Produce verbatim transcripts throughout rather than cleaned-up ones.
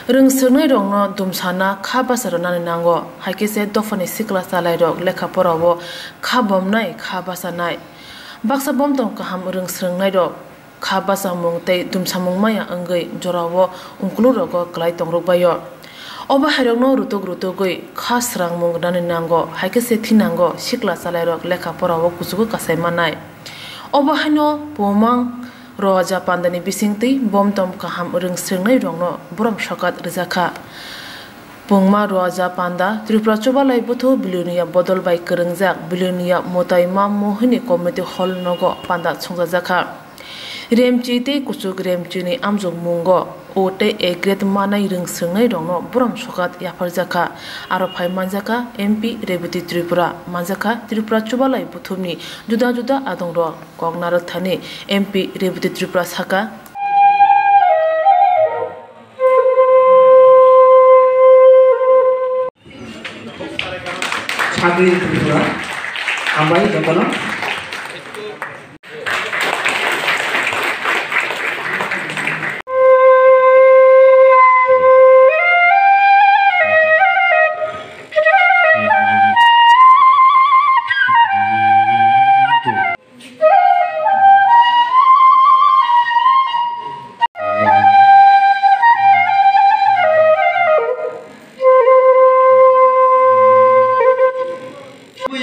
Rwng swrwngnairokno dumsana kha bacha rwnani nango, hai khe se dophani sikla chalairok lekha porao kha bomnai, kha bachanai. Baksa bomtom kaham rwng swrwngnairok kha bachamung tei dumsamung maya wngwi jorao ungkulugrogo klai tongrok bai-o. Obo hairokno rutuk rutugwi kha swrangmung rwnani nango, hai khe se thinango sikla chalairok lekha porao kuchugo kasai mannai. Obo haino Pumang Roaja Pandani bisingtwi bomtom kaham rwng swrwngnairokno borom sokat rwjakha. Pungma Roaja Panda Tripura Chubalai Buthu Bilonia bodol bai kwrwngjak Bilonia Motaima Mohini Community Hall nogo panda songjajakha. Remchi tei kuchuk Remchini amjokmungo o tei A grade manai rwng swrwngnairokno borom sokat yapharjakha. Aro phai manjakha M P Rebati Tripura, manjakha Tripura Chubalai Buthumni juda juda adongrok. Kok narwk thani M P Rebati Tripura saka. Sagri Tripura, hambai jotono.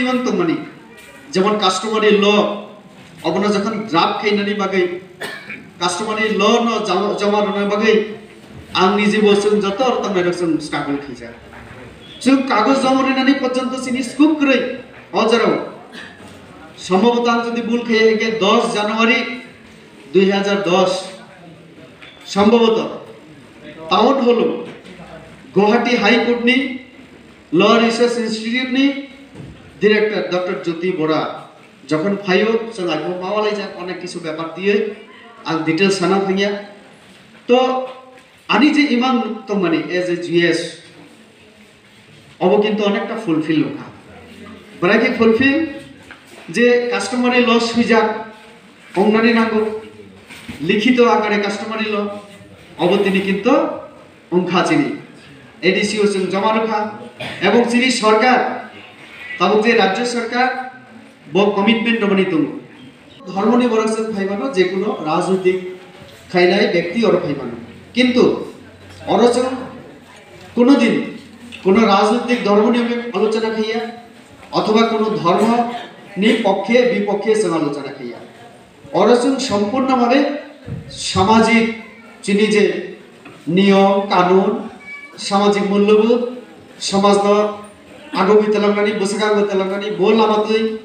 Iman tongmani, jemon customary law, obono jokhon draft khainani bagwi, customary law no jama, jama rwna bagwi, ang nijibo chwng joto aro tongnairok chwng struggle khaijak. Chwng kagoj joma rinani porjonto chini scope kwrwi, o jorao. Sombhoboto ang jodi bul khaiya hwnkhe dos January dui hajar dos, sombhoboto Town Hall o Guwahati High Court ni Law Research Institute ni Director Doctor Jyoti Bora jokhon phaio, chwng aiphuo mawalaijak, onek kisu bepar twiwi ang details sana thangya. To ani je imang tongmani as a G S, obo kintu onekta fulfill wngkha. Bwrai khe fulfill je customary law swijak wngnani nango, likhito akare customary law, obo tini kintu wngkha chini A D C o chwng joma rwkha, ebong chini sorkar, tabuk je rajyo sorkar, bo commitment romani tongo. Dhormoni borok chwng phai mano, je kuno rajnitik khainai bekti oro phai mano. Kintu oro chwng kuno din kuno rajnitik dhormoni alochona khaiya, othoba kuno dhormo ni pokkhe bipokhe chwng alochona khaiya. Oro chwng sompurno bhabe samajik chini je niyom, kanun, samajik mullobodh, samajno agogwi twlangnani, bwswk agogwi twlangnani, bo lama twi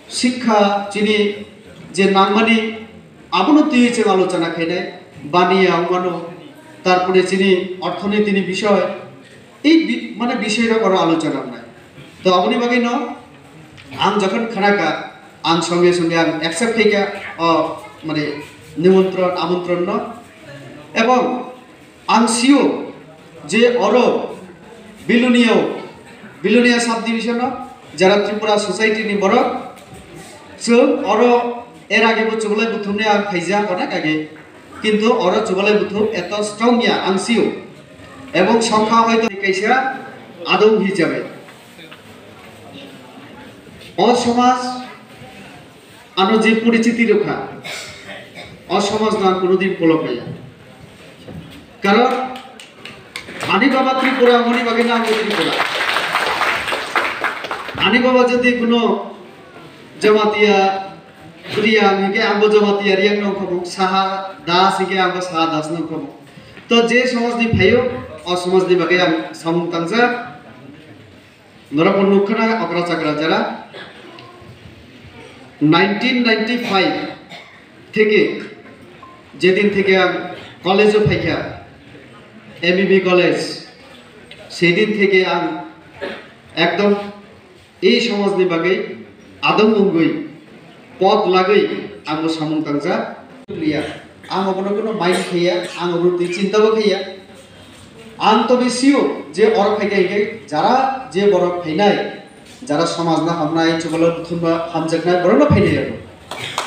sikha chini je nangmani, abono twiwi chwng alochona khainai, baniya wngmano, tarpore chini orthonitini bisoi, ei bi-, mane bisoi rok oro alochona wngnai. To aboni bagwi no ang jokhon khnakha, ang songe songe ang accept khaikha o mane nimontron, amontron no. Ebong ang sio je oro Bilonia, Bilonia subdivision o jara Tripura society ni borok, chwng oro er age bo Chubalai Buthum ni ang khaijak onek age, kintu oro Chubalai Buthum eto strong ya ang sio, ebong songkha hoito kaisa adong hisabe. O somaj ano je porichiti rwkha, o somaj no ang kono din polok maya. Karon ani baba Tripura, ani bagwi no ang Tripura. Ani baba jodi kono Jamatia Riyang hingke ang bo Jamatia Riyang no khamu, Saha Das hingke ang bo Saha Das no khamu. To je somaj ni phaio, o somaj ni bagwi ang samung tangjak. Norok bo nukha na okra chakra jara nineteen ninety-five theke, jedin theke ang college o phaikha, M B B college, sedin theke ang ekdom ei somaj ni bagwi adong wngwi pot lagwi ang bo samung tangjak. Liya, ang obono kono mind khaiya, ang obono twi chinta bo khaiya. Ang to be sure je oro phaikha hingke jara je borok phainai, jara somaj no hamnai, Chubalai Buthum no hamjaknai, borok no phainai abo.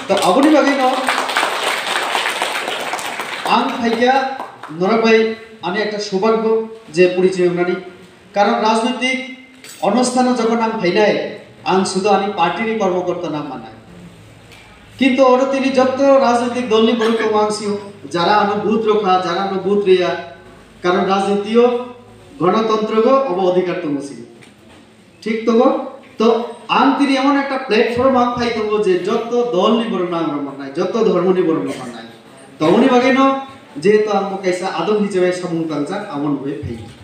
To aboni bagwi no ang phaikha norok bai Ani ekta sobhagyo je porichoy wngnani. Karon rajnoitik onusthano jokhon ang phainai, ang sudu ani party ni kormokorta nang mannai. Kintu oro tini jotto rajnoitik dol ni borok tongo ang sio, jara ano vote rokha, jara ano vote riya. Karon rajniti o gonotontro go obo odhikar tongo sini. Thik tongo? To ang tini emon ekta platform ang phai tongo je jotto dol ni borok nang rok mannai, jotto dhormo ni borok rok mannai. To uni bagwi no jehetu ang bo kaisa adong hisabe samung tangjak, abo nugwi phai.